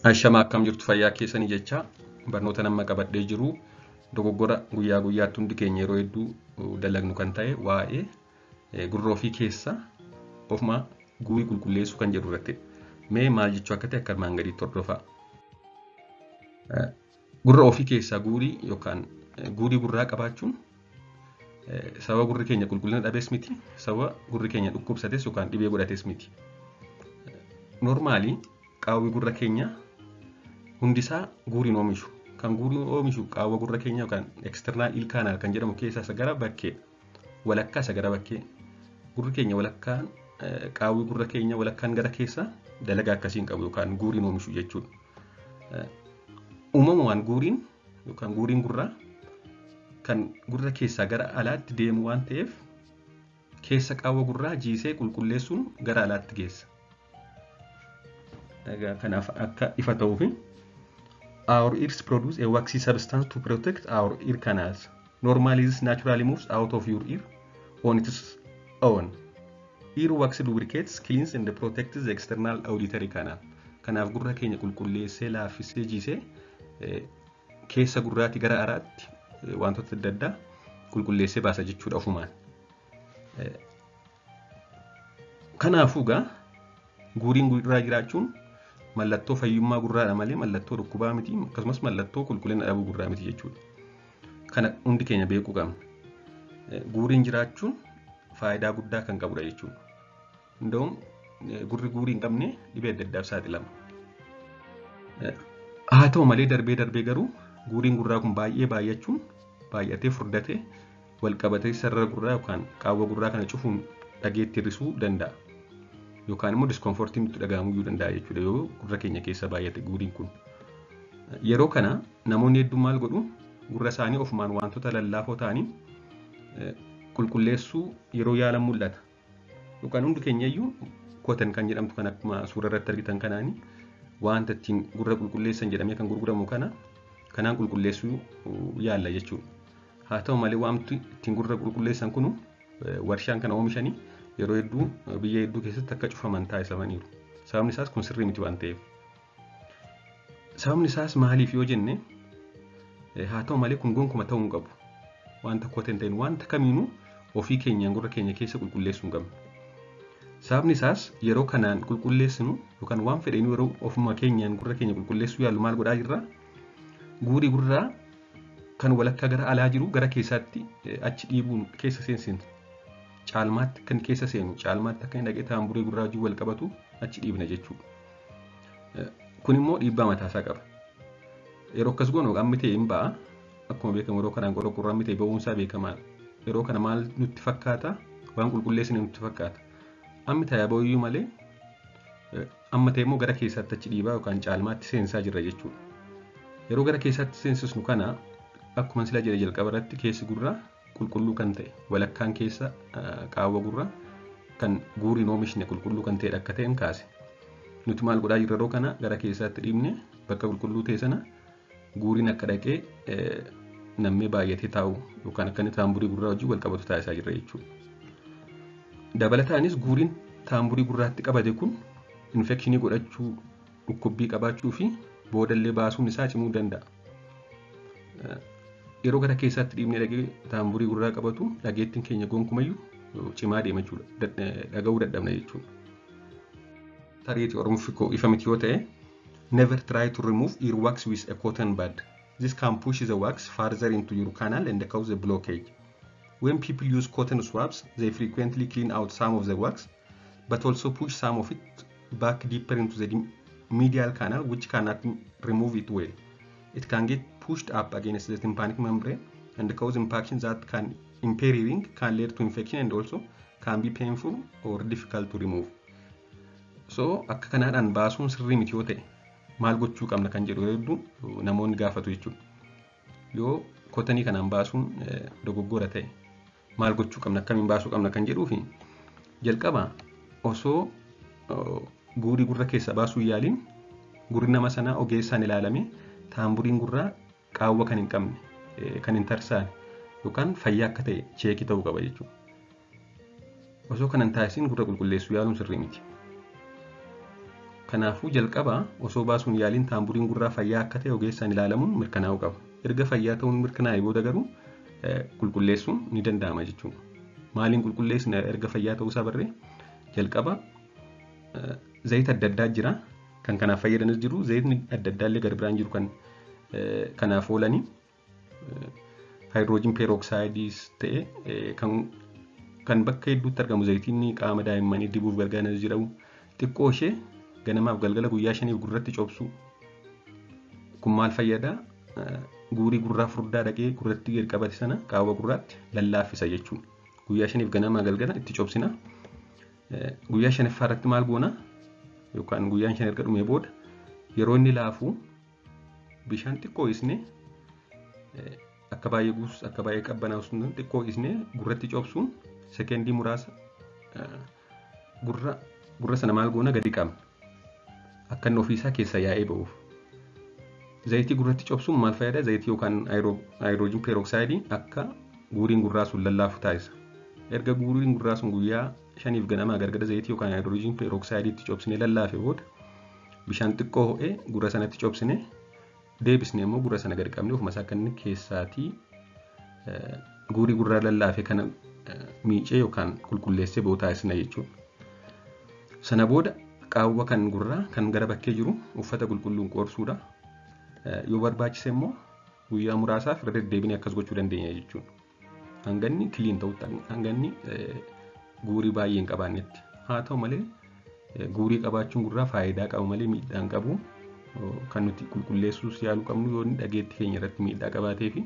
Ashamaa, akkam jirtu? Fayyaa keessanii jecha barnoota nama qabadhee jiru dogoggora guyyaa guyyaatti hundi keenya yeroo hedduu dalagnu kan ta'e waa'ee gurra ofii keessa ofuma guurii qulqulleessuu kan jedhu irratti. Mee maal jechuu akka ta'e akka armaan gadiitti hordofaa. Gurra ofii keessaa guurii yookaan guurii gurraa qabaachuun sababa gurri keenya qulqullina dhabees miti, sababa gurri keenya dhukkubsates yookaan dhibee godhates miti. Normally qaawwi gurra keenya hundisaa guuriin oomishu. Kan guurii oomishu qaawwa gurra keenya yookaan external ear canal kan jedhamu keessaa isa gara bakkee, walakkaa isa gara bakkee. Gurri keenya walakkaan, qaawwi gurra keenya walakkaan gara keessaa dalagaa akkasii hin qabu yookaan guuriin oomishu jechuudha. Uumamumaan guuriin yookaan guuriin gurraa kan gurra keessaa gara alaatti deemu waan ta'eef, keessa qaawwa gurraa jiisee qulqulleessuun gara alaatti geessa. Egaa kanaaf akka ifa ta'uufi, our ears produce a waxy substance to protect our ear canals. Normally, this naturally moves out of your ear on its own. Earwax lubricates, cleans and protects the external auditory canal. Kanaaf gurra keenya qulqulleessee, laaffisee, jiisee keessa gurraatti gara alaatti wantoota adda addaa qulqulleessee baasa jechuudha ofumaan. Kanaafuu egaa guuriin gurraa jiraachuun mallattoo fayyummaa gurraadha malee mallattoo dhukkubaa miti, akkasumas mallattoo qulqullina dhabuu gurraa miti jechuudha. Kana hundi keenya beekuu qabna. Guuriin jiraachuun faayidaa guddaa kan qabudha jechuudha. Hunda'uun gurri guurii hin qabne dhibee adda addaaf saaxilama. Haa ta'u malee, darbee darbee garuu guuriin gurraa kun baay'ee baay'achuun, baay'atee furdatee wal qabatee sarara gurraa yookaan qaawwa gurraa kana cufuun dhageetti hir'isuu danda'a. Yookaan immoo discomfortiin nutti dhaga'amuu danda'a jechuudha yoo gurra keenya keessa baay'ate guuriin kun. Yeroo kana namoonni hedduun maal godhu? Gurra isaanii ofumaan wantoota lallaafoo ta'anii qulqulleessuu yeroo yaalan mul'ata. Yookaan hundi keenya iyyuu cotton kan jedhamtu kan akkuma suura irratti argitan kanaani wanta ittiin gurra qulqulleessan jedhamee kan gurguramu kana kanaan qulqulleessuu yaalla jechuudha. Haa ta'u malee, wanti ittiin gurra qulqulleessan kunu warshaan kana oomishanii yeroo hedduu biyya hedduu keessatti akka cufaman taasifamaniiru. Sababni isaas kun sirrii miti waan ta'eef. Sababni isaas maaliif yoo jenne, haa ta'u malee kun gonkuma ta'uu hin qabu. Wanta cotton ta'in wanta kamiinuu ofii keenyaan gurra keenya keessa qulqulleessuu hin qabnu. Sababni isaas yeroo kanaan qulqulleessinu yookaan waan fedheen yeroo ofuma keenyaan gurra keenya qulqulleessuu yaallu maal godhaa jirra? Guurii gurraa kan walakkaa gara alaa jiru gara keessaatti achi dhiibuun keessa seensinu. Caalmaatti kan keessa seenu, caalmaatti akka inni dhaqee taamburii gurraa wajjin wal qabatu achi dhiibna jechuudha. Kun immoo dhiibbaa mataasaa qaba. Yeroo akkas goonu hammi ta'e hin ba'a. Akkuma beekamu yeroo kanaan qorra hammi ta'e ba'uunsaa beekamaadha. Yeroo kana maal nutti fakkaata? Waan qulqulleessine nutti fakkaata. Hammi ta'e ba'uyyuu malee amma ta'e immoo gara keessaatti achi dhiibaa yookaan caalmaatti seensaa jirra jechuudha. Yeroo gara keessaatti seensisnu kana, akkuma sila jedhe jalqaba irratti, keessi gurraa qulqulluu kan ta'e, walakkaan keessa qaawwa gurraa kan guuriin oomishne qulqulluu kan ta'edha akka ta'een kaase. Nuti maal godhaa jirra yeroo kana? Gara keessaatti dhiibne bakka qulqulluu ta'e sana guuriin akka dhaqee nammee baay'atee taa'u yookaan akka inni taamburii gurraa wajjin wal qabatu taasisaa jirra jechuudha. Dabalataanis guuriin taamburii gurraatti qabate kun infekshinii godhachuu, dhukkubbii qabaachuu fi boodallee baasuun isaa cimuu danda'a. Yeroo gara keessaatti dhiibnee dhaqee taamburii gurraa qabatu, dhageettiin keenya gonkumayyuu cimaa deema jechuudha. Dhaga'uu dadhabna jechuudha. Tariitii Oromoofi koo ifa miti yoo ta'e, never try to remove earwax with a cotton bud. This can push the wax farther into your canal and cause a blockage. When people use cotton swabs, they frequently clean out some of the wax, but also push some of it back deeper into the medial canal, which cannot remove it well. It can get pushed up against the tympanic membrane and cause impaction that can impair hearing, can lead to infection and also can be painful or difficult to remove. So akka kanaadhaan baasuun sirrii miti yoo ta'e maal gochuu qabna kan jedhu hedduu namoonni gaafatu jechuudha. Yoo cottonii kanaan baasuun dogoggora ta'e maal gochuu qabna, akkamiin baasuu qabna kan jedhuu fi, jalqaba osoo guurii gurra keessaa baasuu yaaliin gurri nama sanaa ogeessaan ilaalame taamburiin gurraa qaawwa kan hin qabne, kan hin tarsaane yookaan fayyaa akka ta'e check ta'uu qaba jechuudha. Osoo kana hin taasisin gurra qulqulleessuu yaaluun sirrii miti. Kanaafuu jalqaba osoo baasuun yaaliin taamburiin gurraa fayyaa akka ta'e ogeessaan ilaalamuun mirkanaa'uu qaba. Erga fayyaa ta'uun mirkanaa'e booda garuu qulqulleessuun ni danda'ama jechuudha. Maaliin qulqulleessina erga fayyaa ta'uusaa barree? Jalqaba zayita adda addaa jira. Kan kanaaf fayyadanis jiru. Zayitni adda addaa illee gara biraan jiru kan kanaaf oolanii. Hydrogen peroxideis ta'e kan bakka hedduutti argamu zayitiin qaama daa'immanii dibuuf gargaaranis jiru. Xiqqoo ishee ganamaaf galgala guyyaa 5f gurratti cobsu. Kun maal fayyada? Guurii gurraa furdaa dhaqee gurratti gadi qabate sana qaawwa gurraatti lallaaffisa jechuudha. Guyyaa 5f ganamaa galgala itti cobsina. Guyyaa shanaffaa irratti maal goona? Yookaan guyyaan 5 erga dhumee booda yeroo inni laafu bishaan xiqqoo isnee, akka baay'ee guutus akka baay'ee qabbanaa'us xiqqoo isnee gurratti cobsuun sekendii muraasa gurra sana maal goona? Gadi qabna. Akka inni ofiisaa keessa yaa'ee ba'uuf. Zayitii gurratti cobsuun maal fayyada? Zayitii yookaan hydrogen peroxideii akka guuriin gurraa sun lallaafu taasisa. Erga guuriin gurraa sun guyyaa 5f ganamaa gargara zayitii yookaan hydrogen peroxideiitti cobsinee lallaafe booda bishaan xiqqoo ho'ee gurra sanatti cobsine, deebisnee immoo gurra sana gadi qabnee ofuma isaa akka inni keessaatii guurii gurraa lallaafe kana miicee yookaan qulqulleessee ba'u taasisna jechuudha. Sana booda qaawwa kan gurraa kan gara bakkee jiru uffata qulqulluun qoorsuudha. Yoo barbaachise immoo guyyaa muraasaaf irra deddeebinee akkas gochuu dandeenya jechuudha. Hanga inni clean ta'utti, hanga inni guurii baay'ee hin qabaannetti. Haa ta'u malee, guurii qabaachuun gurraa faayidaa qaba malee miidhaa hin qabu. Kan nuti qulqulleessuus yaaluu qabnu yoo inni dhageettii keenya irratti miidhaa qabaatee fi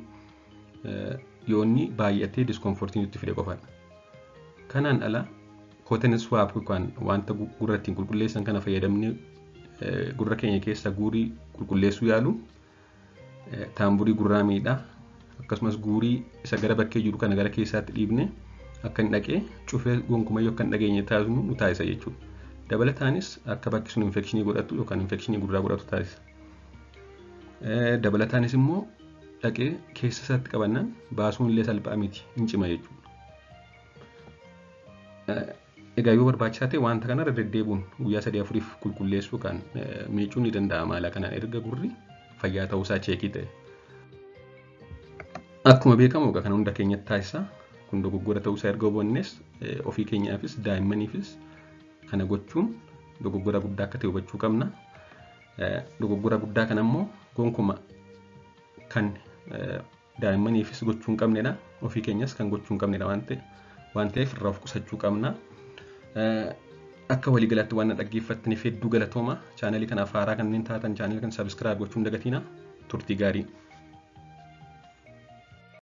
yoo inni baay'atee discomfortii nutti fide qofadha. Kanaan ala cotton swab yookaan wanta gurra ittiin qulqulleessan kana fayyadamnee gurra keenya keessa guurii qulqulleessuu yaalu taamburii gurraa miidhaa, akkasumas guurii isa gara bakkee jiru kana gara keessaatti dhiibne akka hin dhaqee cufee gonkumayyuu akka hin dhageenye taasisnu nu taasisa jechuudha. Dabalataanis akka bakki sun infekshinii godhatu yookaan infekshinii gurraa godhatu taasisa. Dabalataanis immoo dhaqee keessa isaatti qabannaan baasuun illee salphaa miti, hin cima jechuudha. Egaa yoo barbaachisaa ta'e wanta kanarra deddeebi'uun guyyaa 3 4f qulqulleessuu kan miicuun ni danda'ama haala kanaan erga gurri fayyaa ta'uusaa checkii ta'e. Akkuma beekamu egaa kan hunda keenyatti taasisa. Kun dogoggora ta'uusaa erga hubannes ofii keenyaafis daa'immaniifis kana gochuun dogoggora guddaa akka ta'e hubachuu qabna. Dogoggora guddaa kana immoo gonkuma kan daa'immaniifis gochuu hin qabnedha. Ofii keenyas kan gochuu hin qabnedha waan ta'eef irraa of qusachuu qabna. Akka waliigalaatti waan na dhaggeeffattaniif hedduu galatooma. Chaanalii kanaaf haaraa kanneen taatan chaanalii kana subscribe gochuu hin dagatina. Turtii gaarii.